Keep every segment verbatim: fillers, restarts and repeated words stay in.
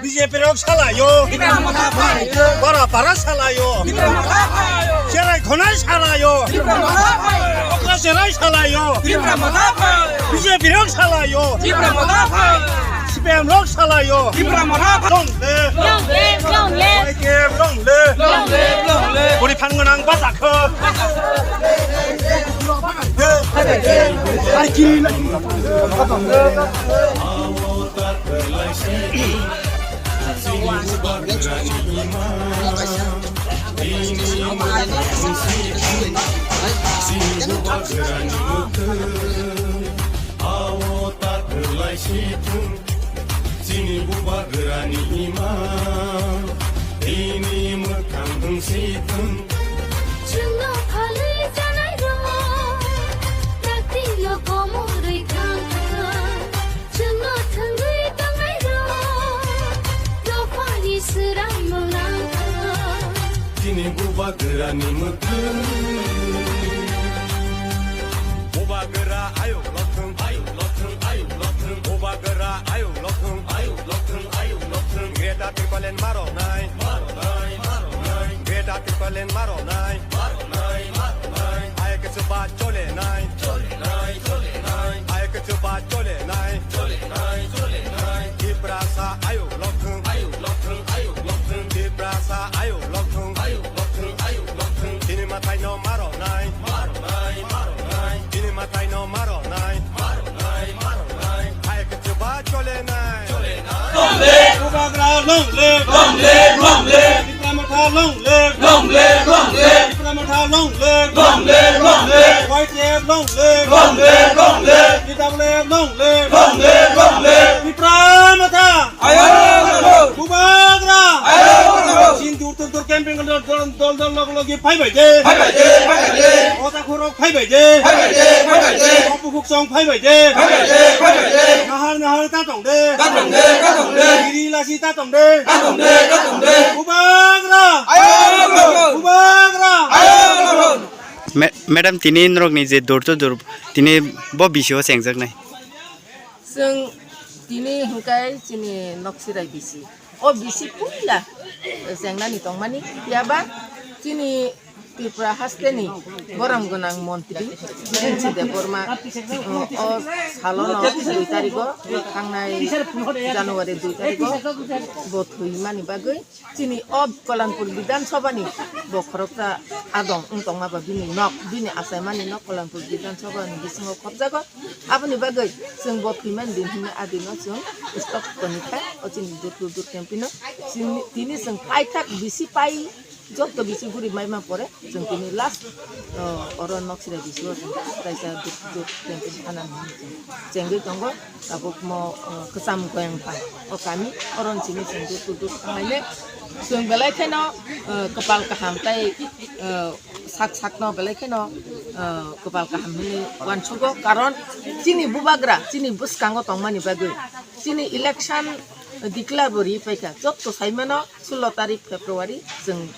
B J P rok salayo. Tipra motha phaio. Bara para salayo. Tipra motha phaio. Cherai khonai salayo. Tipra motha phaio. Okra cherai salayo. Tipra motha phaio. B J P rok salayo. Tipra motha phaio. C P M rok salayo. Tipra motha phaio. Long live. Long live, long live. Y K F long live. Long live, long live. Buri phan gwnang bachakho. Ar kiri na. Chini bubagrani ima, ini mwkhang wng si thung. Chwngno phalwi janai rok, taktino komorwi thang thang. Chwngno thwngwi tongnai rok, dophani swrangno nang thang. Chini bubagrani mwkhang. Bubagra ayuk lothung, ayuk lothung, ayuk lothung. Bubagra ayuk lothung, ayuk lothung, ayuk lothung. Greater Tipraland maro nai, maro nai, maro nai. Greater Tipraland maro nai, maro nai, maro nai. Ayuk chuba chole nai, chole nai, chole nai. Ayuk chuba chole nai, chole nai, chole nai. Tiprasa ayuk lothung, ayuk lothung, ayuk lothung. Tiprasa ayuk lothung, ayuk lothung, ayuk lothung. Chini mwtaino maro nai, maro nai, maro nai. Chini mwtaino maro nai, maro nai, maro nai. Ayuk chuba chole nai, chole nai. Long live! Bubagra long live! Long live! Long live! Tipra Motha long live! Long live! Long live! Tipra Motha long live! Long live! Long live! Y T F long live! Long live! Long live! T W F long live! Long live! Long live! Tipra Motha! Ayo! Bubagra! Ayo! Chini dur dur dur camping dol dol dol dol log logi phai bai de! Phai bai de! Phai bai de! Ota khorok phai bai de! Phai bai de! Phai bai de! Opu khuksong phai bai de! Phai bai de! Phai bai de! Nahar nahar ta tong de! Ta tong de! Ta tong de! Giri lasi ta tong de! Ta tong de! Ta tong de! Bubagra! Ayo! Bubagra! Ayo! Ma-, madam, tini norokni je door to door, tini bo bisio chengjaknai. Chwng tini hwnkhe chini Noksirai bisi. O bisi puila chengnani tongmani, phiyaba chini Tripura hasteni borom gwnang montri N C Debbarma, o salono dui tarigo, thangnai January dui tarigo bo thwimani bagwi chini o Kalanpur Bidhan Sabhani bo khoroksa adong wng tongma ba bini nok, bini achaimani nok Kalanpur Bidhan Sabhani bisingo khopjago. Aboni bagwi chwng bo thwimani din hwnwi a dino chwng stop toni kha, o chini dur to dur campaign-o. Chini, tini chwng paithak bisi pai, jotto bisi guri maima pore chwng tini last, o, oro Noksirai bisi o chwng kaisa dur to dur campaign khana hwnwi chwng chengwi tongo. Tabuk mo, o, Kwcham Goyang Pai o kami, oro chini chwng dur to dur thanglainai. Chwng belai kheno, o, kwpal kaham tei, o, sak sakno belai kheno, ah, kwpal kaham hwnwi uansugo, karon chini bubagra chini bwskango tongmani bagwi chini election declare bo ri paikha, jotto saimano sullo tarik February chwng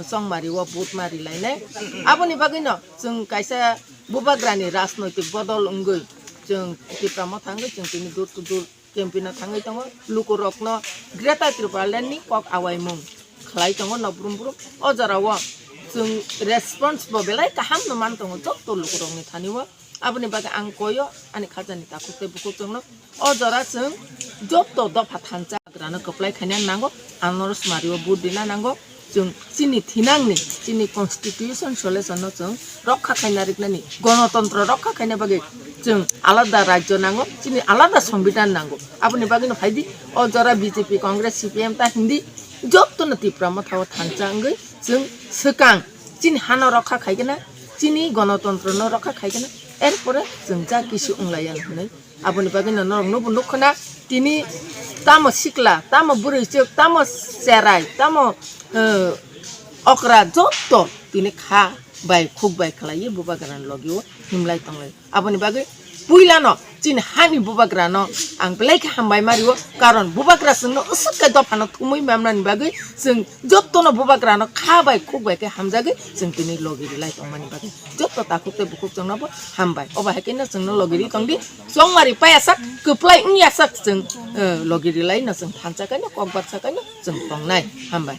chongmari o vote ma ri lainai. Aboni bagwino chwng kaisa bubagrani rajnoitik bodol wngwi chwng Tipra Motha wngwi chwng tini dur to dur campaign-o thangwi tongo, lukurokno Greater Tipraland ni kok awaimung khlai tongo no brum brum. O jorao chwng response bo belai kaham no man tongo jotto lukurokni thani o. Aboni bagwi ang koyo ani khajani takhuk tei bukhuk chwngno o jora chwng jotto dopha thansa hagrano kwplai khaina nango, anorosmari o vote rina nango. Chwng chini thinangni, chini constitution solution no chwng rokha khaina riknani, gonotontro rokha khaina bagwi chwng alada rajyo nango, chini alada sombidhan nango. Aboni bagwino phaidi, o jora B J P, Congress, C P M ta hindi, jottono Tipra Motha o thansa wngwi chwng swkang chini hano rokha khaigwna, chini gonotontro no rokha khaigwna, erpore chwng ja kisu wnglaiya hwnwi. Aboni bagwino norokno bo nukho na, tini tamo sikla, tamo bwrwi chwk, tamo cherai, tamo, eh, okra jotto tini kha bai khuk bai khlaiwi bubagrani logio himlai tonglai. Aboni bagwi puilano chini hani bubagrano ang belai khe hambai ma rio, karon bubagra chwngno aswk khe dophano thumui mamnani bagwi chwng jottono bubagrano kha bai khuk bai khe hamjagwi chwng tini logi rilai tongmani bagwi jotto takhuk tei bukhuk chwngnobo hambai. Obo hai khe no chwngno logi ri tongdi, chongmari paiyasak, kwplai wngyasak chwng, eh, logi rilaino chwng thansa kaino, kokbatsa kaino chwng tongnai. Hambai.